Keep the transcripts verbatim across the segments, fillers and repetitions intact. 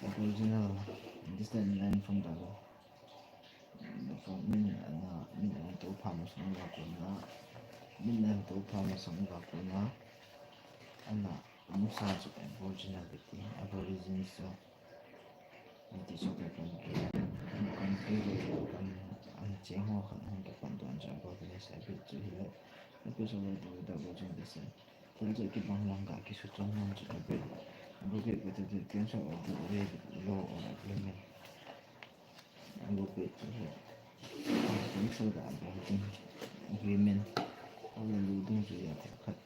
Aboriginal, distant land from the, from min ana, min ana to pha masang uva kona, min ana to pha masang uva kona, ana, musa chu Aboriginal kiti, Aborigines chu, ati chu ka kan, kan, kan, ana cheng ho khat hung ka kan don chu Aborigines a bit chu hile, episode two da Aboriginal descent. Thil chu kibang lang ka kisuchong nom chu a bit. Abrogate with the definition of the law or agreement. Abrogate chu hi. Cancel the abrogate agreement. Aw la lu dung chu ya thil khat.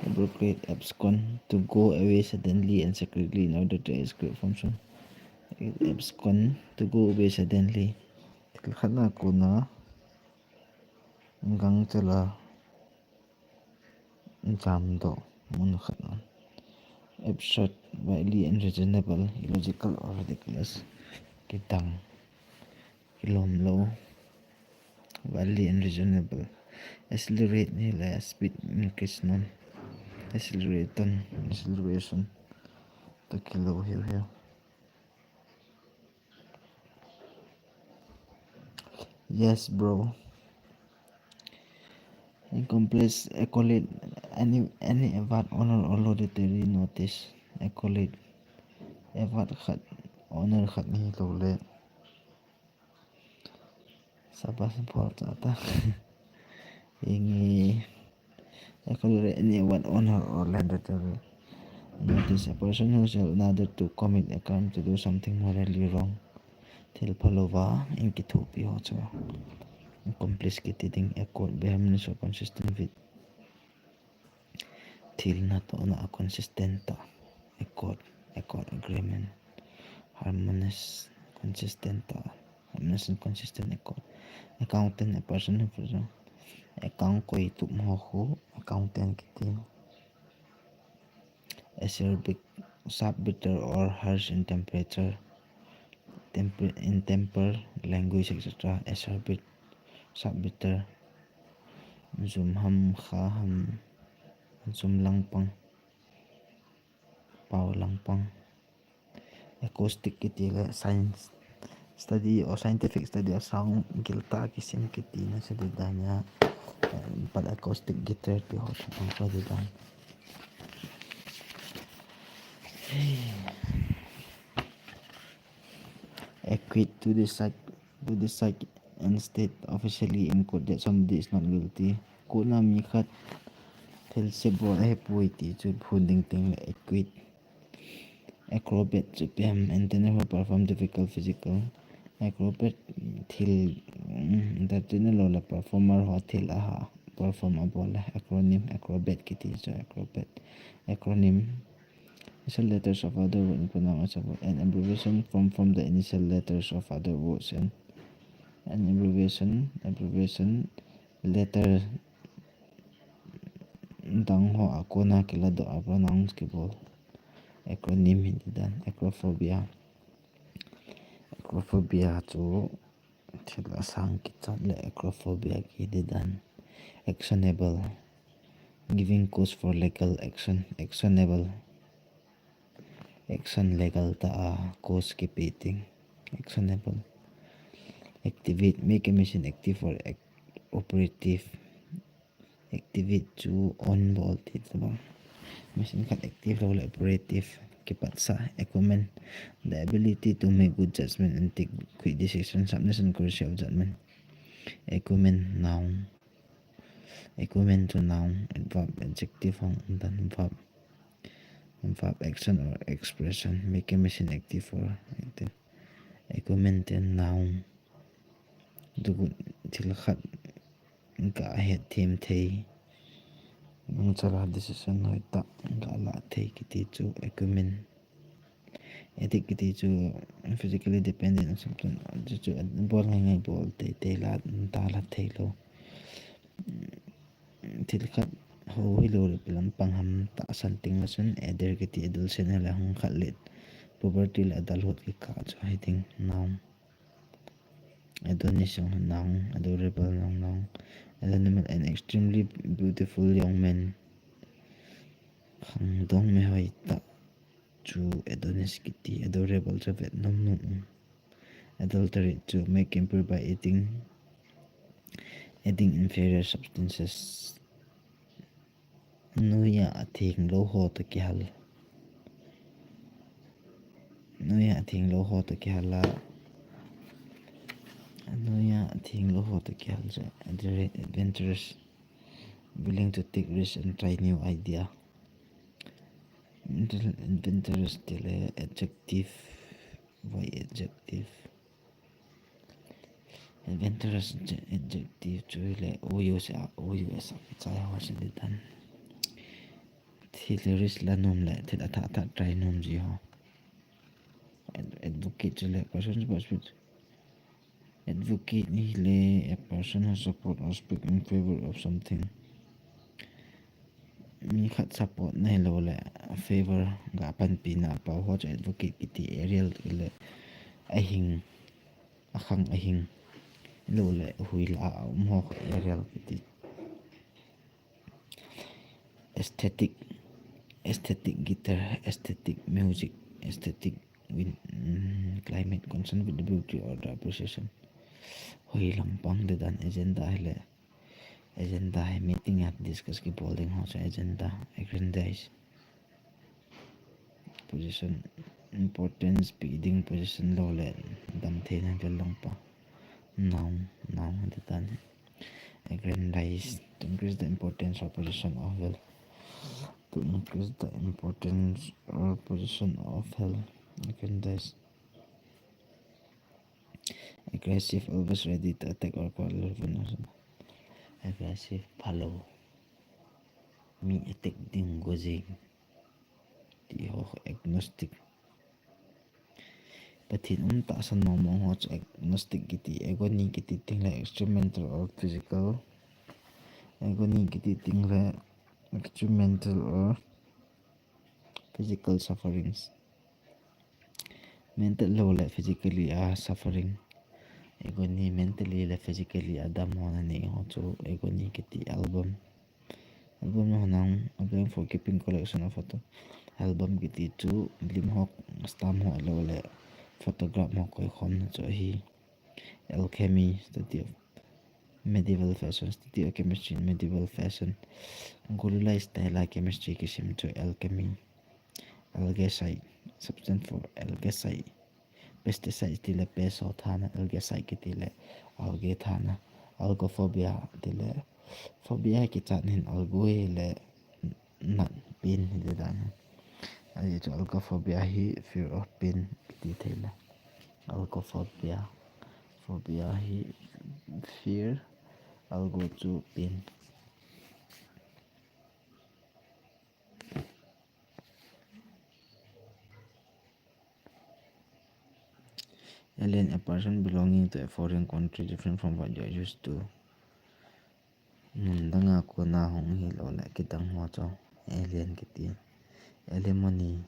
Abrogate, abscond, to go away suddenly and secretly in order to escape from some. Abscond, to go away suddenly. Thil khat na kona gangchal a jamdoh mun khat na. Absurd, wildly unreasonable, illogical or ridiculous. Kidang, kilom lou. Wildly unreasonable. Accelerate hile speed increase nom. Acceleraton, acceleration. Toh kilou hiu hiu. Yes, bro. Accomplish, accolade, any, any award, honor or laudatory notice. Accolade, award khat, honor khat hilou le. Sabas bol cha ta. Inge. Accolade, any award, honor or laudatory notice. A person who shall in order to commit a crime, to do something morally wrong. Thil phalouva in kithopi ho chu accomplish kiti ding. Accord, be harmonious or consistent with. Thil natohna a consistent tah. Accord, accord, agreement. Harmonious, consistent tah. Harmonious and consistent accord. Accountant, a person who, person, account koi tup ho khu accountant kiti. Acerbic, sharp, bitter or harsh in temperature, temper, in temper, language, et cetera. Acerbic, sharp, bitter. Jum ham, kha ham, jum lang pang, pao lang pang. Acoustic kiti le science study or scientific study a sound giltah a kisim kiti na chu ding dan a, eh, pat acoustic guitar ti ho chu ang chu ding dan. Acquit, to decide, to decide and state officially in court that somebody is not guilty. Court na mi khat thilse bol ahipoi ti chu phon ding teng le acquit. Acrobat chu ipi ham, entertainer who perform difficult physical. Acrobat thil, um, entertainer lou le performer ho thil aha perform abol le acronym, acrobat kiti chu acrobat. Acronym is a letters of other word in pronoun as a word, an abbreviation formed from the initial letters of other words and an abbreviation, abbreviation letter dang ho a kona kiladoh a pronouns kibol. Acronym hi ding dan. Acrophobia. Acrophobia chu thil asang kichat le acrophobia kiti dan. Actionable. Giving cause for legal action. Actionable. Action legal tah a cause kipe ding. Actionable. Activate. Make a machine active or ac-, operative. Activate chu on bol ti tabang. Machine khat active lou le operative kipatsah. Acumen, the ability to make good judgment and take quick decisions, sharpness and accuracy of judgment. Acumen, noun. Acumen chu noun, verb, adjective hung dan, verb. Verb, action or expression. Make a machine active or active. Acumen chu noun. Dugut thil khat ga hetthem thei, gangchal a decision hoitah ga la thei kiti chu acumen. Addict kiti chu physically dependent on something, chu chu bol ngai ngai bol tei tei la, ta la thei lou. Thil khat ho hilou le ipi lampang ham tahsan ding le chun adder kiti, adolescent le hung khat let, puberty le adulthood kikah chu ahi ding, noun. Adonis jong noun, adorable jong noun, An animal, an extremely beautiful young man. Khangdong mi hoi tah chu Adonis kiti, adorable chu vet nom nom um. Adulterate chu make impure by eating, adding inferior substances. Noiya atheng lou ho toh kihal. Noiya atheng lou ho toh kihal a. Noiya atheng lou ho toh kihal chu adre-, adventurous, willing to take risk and try new idea. Adventurous tile adjective, why adjective? Adventurous adje-, adjective chu hile O U S a, O U S a kichai ho chu ahi tan. Thil risk la nom le thil athah thah try nom ji ho. Ad-, advocate chu le person supposed to, advocate ni le a person who support or speak in favor of something. Mi khat support na hilou le a favor ga panpi na pa ho chu advocate kiti, a real le ahing, akhang ahing. Hilou le hui la a um ho a real kiti. Aesthetic, aesthetic guitar, aesthetic music, aesthetic win-, mm, climate concern with the beauty or the appreciation. Hoi lampang te dan agenda hile. Agenda hi meeting a discuss kibol ding ho chu agenda, aggrandize. Position, importance, pe ding position lou le damtheina vel lang pa. Noun, noun te dan hi. Aggrandize, to increase the importance or position of wealth. To increase the importance or position of wealth. Aggrandize. Aggressive, always ready to attack or quarrel with others. Aggressive, phalou. Mi attack ding go jing. Ti ho agnostic. Pathen um tahsan mong mong ho chu agnostic kiti, agony kiti ting le instrumental or physical. Agony kiti ting le instrumental or physical sufferings. Mental lou le physically a suffering. Agony, mentally le physically a dam ho na nei ho chu agony kiti album. Album na ho nang, album for keeping collection of photo. Album kiti chu lim ho, stamp ho lou le photograph ho koi khom na chu ahi. Alchemy, study of medieval fashion, study of chemistry in medieval fashion. Gululai style a chemistry kisem chu alchemy. Algicide, substance for algicide. Pesticide tile pest ho thana, algicide kitile algae thana. Algophobia tile phobia kichat hin algo hile nat, pain hile dan. Ajeh chu algophobia hi fear of pain kiti thei le. Algophobia. Phobia hi fear. Algo chu pain. Alien, a person belonging to a foreign country different from what you are used to. Mun danga kona hung hilou le kidang ho chu alien kiti. Alimony,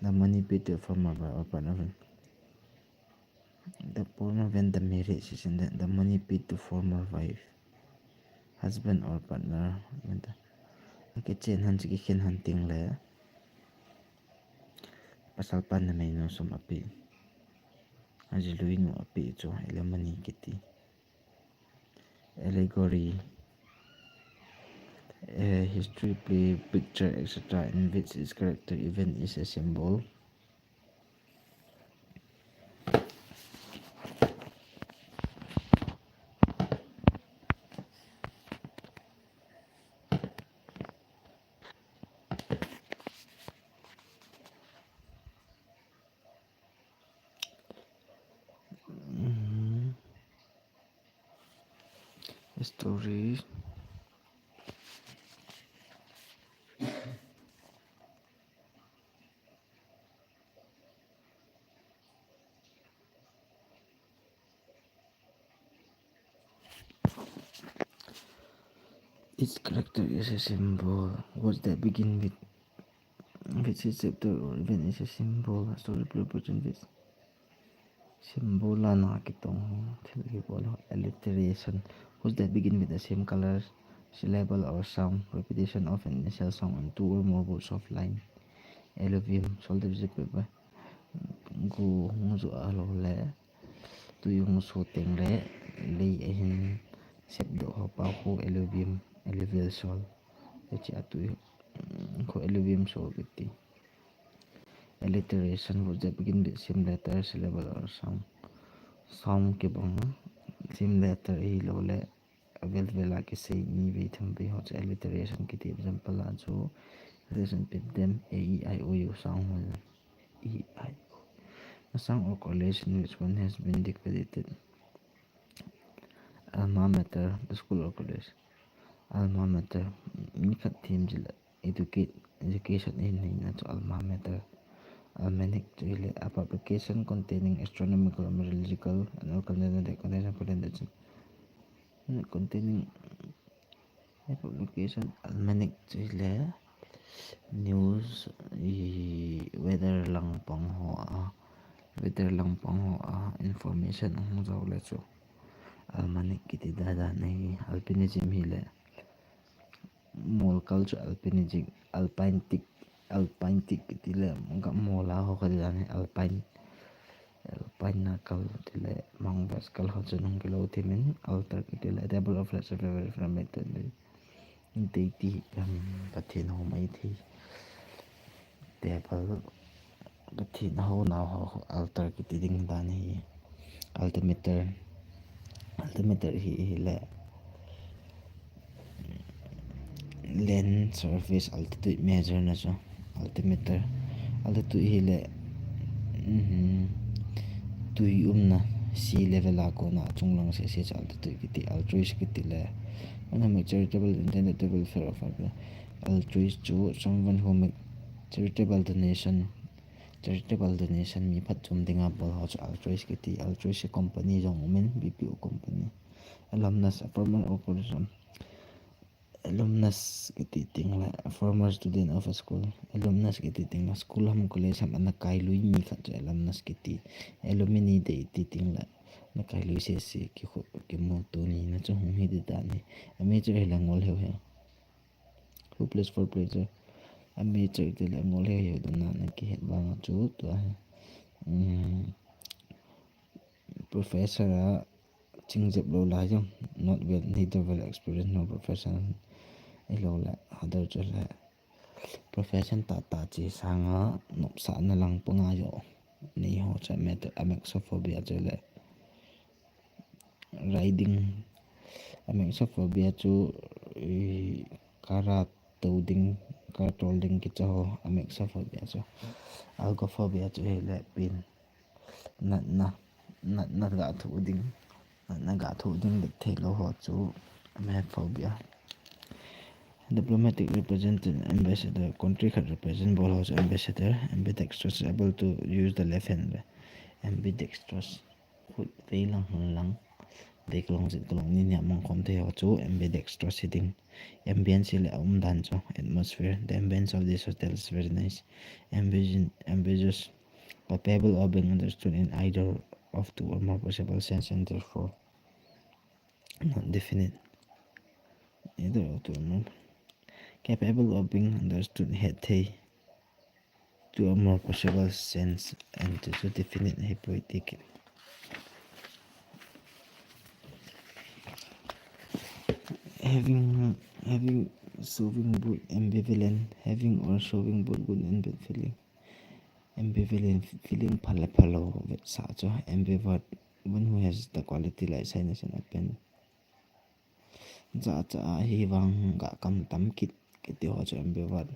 the money paid to a former wife or partner. The former when the marriage is ended, the money paid to former wife, husband or partner. When the, akichen han chu kikhen han ting le pasal pan na mei nu sum ape. Aji lui nu ape chu alimony kiti. Allegory. A history, play, picture, et cetera in which its character event is a symbol. Mm. Story. Each character is a symbol. Words that begin with, with each chapter or event is a symbol. A story play present with symbol a na kitong ho. Thil kibol ho. Alliteration. Words that begin with the same color, syllable or sound, repetition of an initial sound on two or more words of line. Alluvium, salt deposit paper. Gu hung ju a lo le, tui hung so teng le, lei a hin sep doh ho pa khu alluvium, alluvial soil. Hiche a tui khu alluvium soil kiti. Alliteration, words that begin with same letter, syllable or sound. Sound kibang, same letter ahilou le, avel vel a kisei ni vei thum vei ho chu alliteration kiti. Example a chu, alliteration pin dem, A, E, I, O, U sound ho. E, I, O. A sound or correlation which one has been decredited. Alma mater, the school or college. Alma mater, mi khat thim jila educate, education in neina chu alma mater. Almanac chu hile a publication containing astronomical, meteorological and all content that contains important data. Containing a publication, almanac chu hile news, i, weather lang pang ho a, weather lang pang ho a information ahung jao le chu almanac kiti dan dan ahi. Alpinism hile mol kal chu alpinism, alpine tik, alpine tik kiti le ga mol a ho kha dan ahi. Alpine, alpine na kal ti le Mount Everest kal ho chu nung kilo thimin altar kiti le table of flesh of every from it. Inte ti, um, Pathen ho mai thei. Table, Pathen ho nau ho altar kiti ding dan ahi. Altimeter, altimeter hi, hile land surface altitude measure na chu. Altimeter, altitude hile, mhm, tui umna, sea level a kona chunglang sese chu altitude kiti. Altruist kiti le, one who make charitable intended to welfare of other. Altruist chu someone who make charitable donation, charitable donation mi phatchom dinga bol ho chu altruist kiti. Altruist hi company jong umin, B P O company. Alumnus, a former or current. Alumnus kiti teng le, a former student of a school. Alumnus kiti teng le, school ham college ham ana kai lui mi khat chu alumnus kiti. Alumni dei ti teng le, ana kai lui sese kikhu, kimuto ni na chu hung hi ti dan ahi. Amateur hile ngol heu heu. Who plays for pleasure. Amateur ti le ngol heu heu dan na, na kihet vang a chu tua hi. Um, professor a ching jep lou lai jong, not well, neither well experienced nor professional. Ahilou le, other chu le, profession tah tah che sanga nopsahna lang panga jo nei ho chu, amateur, amaxophobia chu le, riding, amaxophobia chu, i, car a tou ding, car tol ding kicha ho, amaxophobia chu. Algophobia chu hile pen natna, natna ga thoh ding, natna ga thoh ding bek thei lou ho chu, amaphobia. Diplomatic representative, ambassador, country khat represent bol ho chu ambassador. Ambidextrous, able to use the left hand. Ambidextrous, khut vei lang, hon lang, vei kalong, jit kalong, ni nia mang khom thei ho chu ambidextrous hi ding. Ambience le a um dan chu, atmosphere. The ambience of this hotel is very nice. Ambition, ambitious, capable of being understood in either of two or more possible sense and therefore not definite. Either of two or more. Capable of being understood, het thei, two or more possible sense and to definite, hi poetic. Having, having, showing both ambivalent, having or showing both good and bad feeling. Ambivalent feeling, pha le phalou vetsah chu. Ambivert, one who has the quality like shyness and open. Jachat a hi vang ga kam tam kit kiti ho chu ambivert.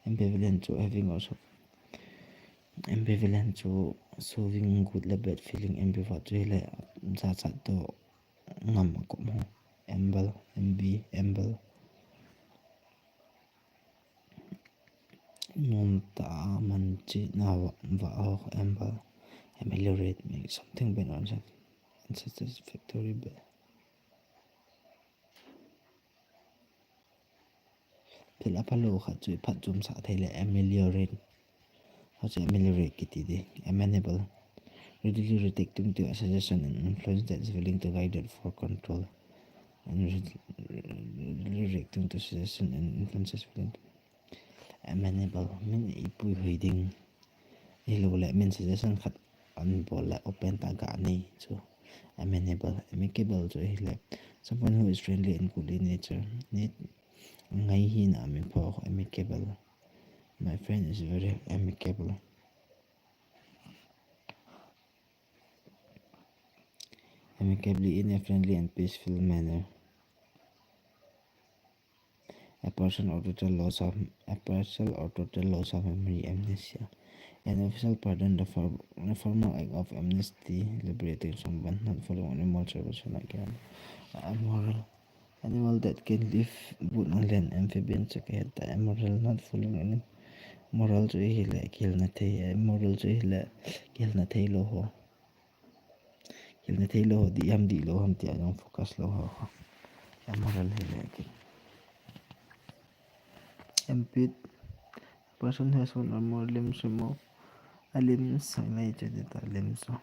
Ambivalent chu having also, ambivalent chu showing good le bad feeling. Ambivert chu hile jachat toh ngam a kop ho. Ambivalent, ambi, ambivalent. Nom tah a man chihna vah, vah ho, ambivalent. Ameliorate, make something better, unsatisfactory, bad. Pha le phalou khat chu i phatchomsah thei le ameliorate. Ho chu ameliorate kiti ding. Amenable. Readily receptive to a suggestion and influence that is willing to guide it for control. and re-, reacting to suggestion and influences within. Amenable, min ipui hoi ding. Hilou le, min suggestion khat an bol le, open tah a ga nei chu. Amenable, amicable chu hile, someone who is friendly and good in nature. Ni ngai hina min pho, amicable. My friend is very amicable. Amicably, in a friendly and peaceful manner. A partial or total loss of, a partial or total loss of memory, amnesia. An official pardon, the for-, the formal act of amnesty, liberating someone not following any moral service like an amoral animal that can live both on land, amphibian, second, amoral, not following any moral chu hile, kihilna thei, amoral chu hile, kihilna thei lou ho. Kihilna thei lou ho, dih ham, dih lou ham, tia jong focus lou ho. Amoral hile, ki. Impede, person has one or more limbs removed. A limbs, ngai chu dita limbs chu.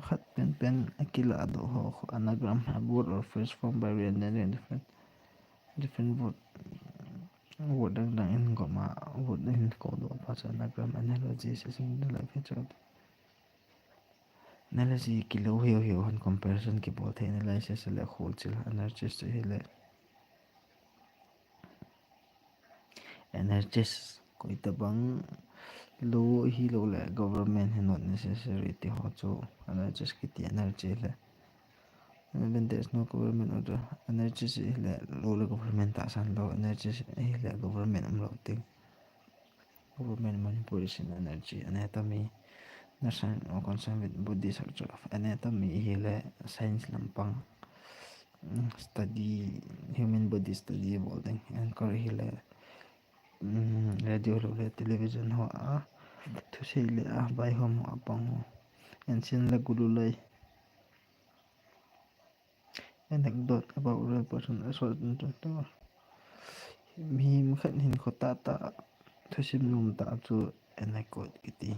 Khat pen pen akilah doh ho, anagram, a word or phrase formed by rearranging different, different word. Word dang dang in gom a, word in kou doh pa chu anagram, analogy, similar, like, feature. Analogy kilou hiu hiu hon comparison kibol thei, analysis le kholchil, analysis chu hile. Analysis, koi tabang lou hilou le government hi not necessary ti ho chu analysis kiti, analysis le. When there is no government order, analysis hile lou le government tahsan lou, analysis hile government umlou ding. Government manipulation, analogy, anatomy, na science or concern with body structure of anatomy hile science lampang, mm, study, human body study bol ding. Anchor hile, mm, radio lou le television ho a thusei le a vaihom ho a pang ho. Ancient le gulu lai. Anecdote about real person, a short incident. Mihem khat hinkho tah tah, thusim nom tah chu anecdote kiti.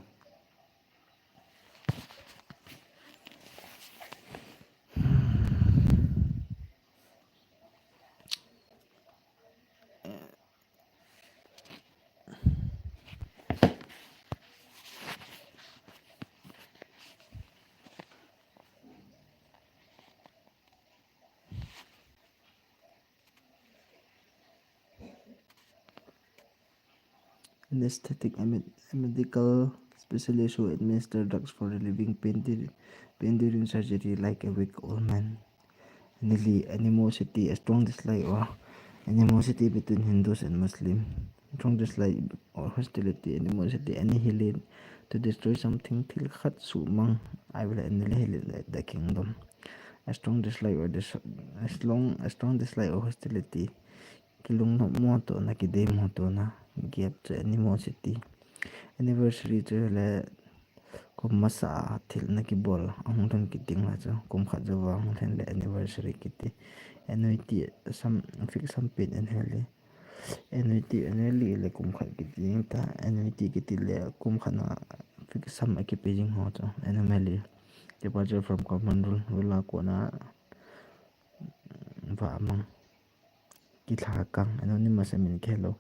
Anesthetic, a med-, a medical specialist who administer drugs for relieving pain dur-, pain during surgery, like a weak old man. Neli, animosity, a strong dislike or animosity between Hindus and Muslim. Strong dislike or hostility, animosity, annihilate, to destroy something, thil khat suhmang. I will annihilate the kingdom. A strong dislike or dis-, a strong, a strong dislike or hostility, kilungnop mo tona, kidei mo tona, gap chu animosity. Anniversary chu le kum masa a thil na kibol, ahung lhun kit ding la chu, kum khat jou va ahung lhun le anniversary kiti. Annuity, sum, fixed sum paid annually. Annuity, annually le kum khat kiti ding ta, annuity kiti le kum khat na fixed sum akipe jing ho chu, anomaly. Departure from common rule, rule a kona va mang. Kilhakang, anonymous, amin khelou.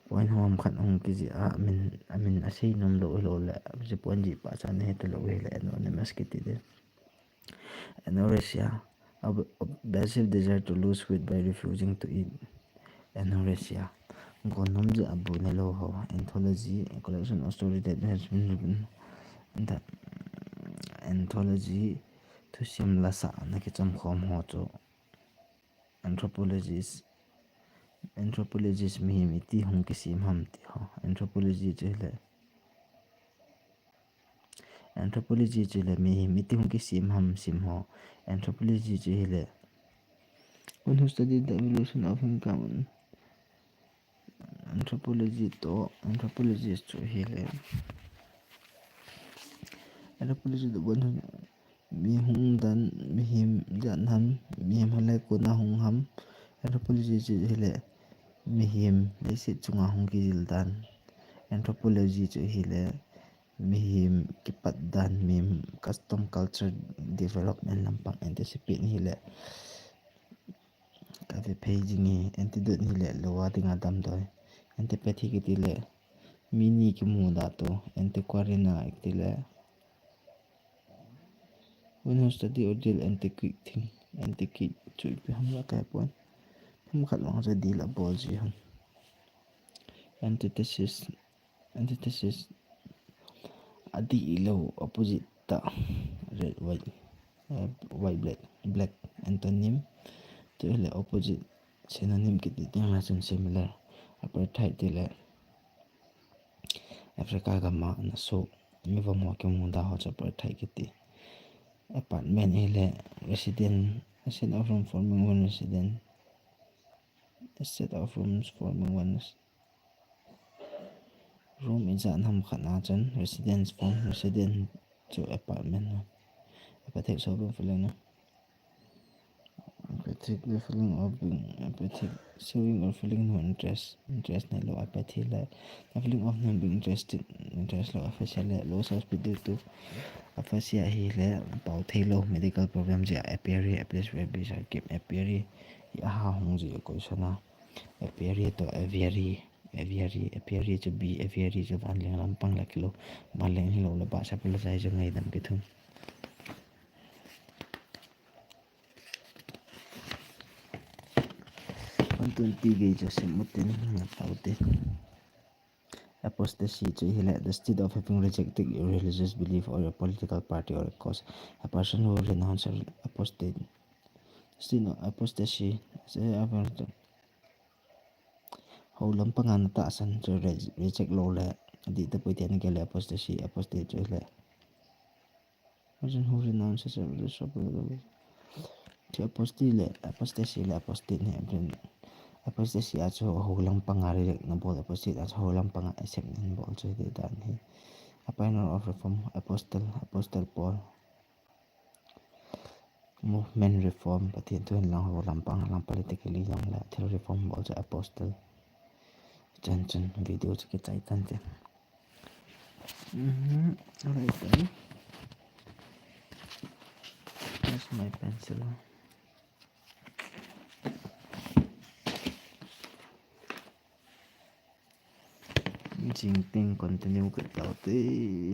Point hom khat hung kijih a, amin, amin asei nom lou hilou le, hiche point jih pachat na hetalou hile, anonymous kiti ding. Anorexia, ob-, obsessive desire to lose weight by refusing to eat. Anorexia, gon nom jeh a bu nelou ho. Anthology, a collection of story that has been written. Anthology, thusim lasah na kichom khom ho chu. Anthropologist, anthropologist, mihem iti hung kisem ham ti ho. Anthropology chu hile, anthropology chu hile, mihem iti hung kisem ham sim ho. Anthropology chu hile, one who study the evolution of humankind. Anthropology to, anthropologist chu hile, anthropology to, one who, mi hung dan, mihem jat ham, mihem hoilai kona hung ham. Anthropology chu hile, mihem leiset chunga hung kijil dan. Anthropology chu hile, Mihem kipat dan, mihem custom culture development lampang anticipate ni le kave phei jing e, antidote ni le loa dinga damdoi. Antipathy kiti le mi ni kimuda tu, antiquarian a kiti le when who study or deal antiquate thing, antiquate chu ipi ham la kai pon. Ham khat lang chu deal a bol ji ham. Antithesis, antithesis adih lou, opposite ta, red, white, eh, white, black, black, antonym. Chule opposite synonym kiti teng la chun similar. Apartheid ti le Africa gam a naso mi vom ho kimuda ho chu apartheid kiti. Apartment ahile resident, a set of room forming one resident, a set of rooms forming one res-, room ijat ham khat a chun residence form, residence chu apartment a. Apathic, showing feeling no. Apathic, the feeling of being apathic, showing or feeling no interest, interest neilou, apathy le. The feeling of not being interested, interest lou. Aphasia le, loss of speech due to aphasia ahile pao theilou, medical problem jeh a. Apiary, a place where bees are kept. Apiary hi aha hung ji a question a. Apiary to aviary, aviary, apiary chu bee, aviary chu vanleng lampang la kilou. Vanleng hilou le bahsa pula jai chu ngaidam kithum. One twenty gei chu sim u tin, na tau tin. Apostasy chu hile, the state of having rejected your religious belief or your political party or a cause. A person who renounces apostate. State of apostasy. Hou lampang a na tahsan chu re-, reject lou le, adih tapoi tia na gel le apostasy, apostate chu hile. Person who renounces a religious belief. Chu apostate le, apostasy le apostate ni, apostasy a chu hou lampang a reject na bol, apostate a chu hou lampang a accept na bol chu hiti dan hi. A pioneer of reform, apostle, apostle Paul. Movement reform, Pathen thu hin lang hou lampang, lang politically jong le thil reform bol chu apostle. Chan chan video chu kichai tan te. Mm-hmm. Alright then. Where's my pencil? Jing teng continue kit tau te.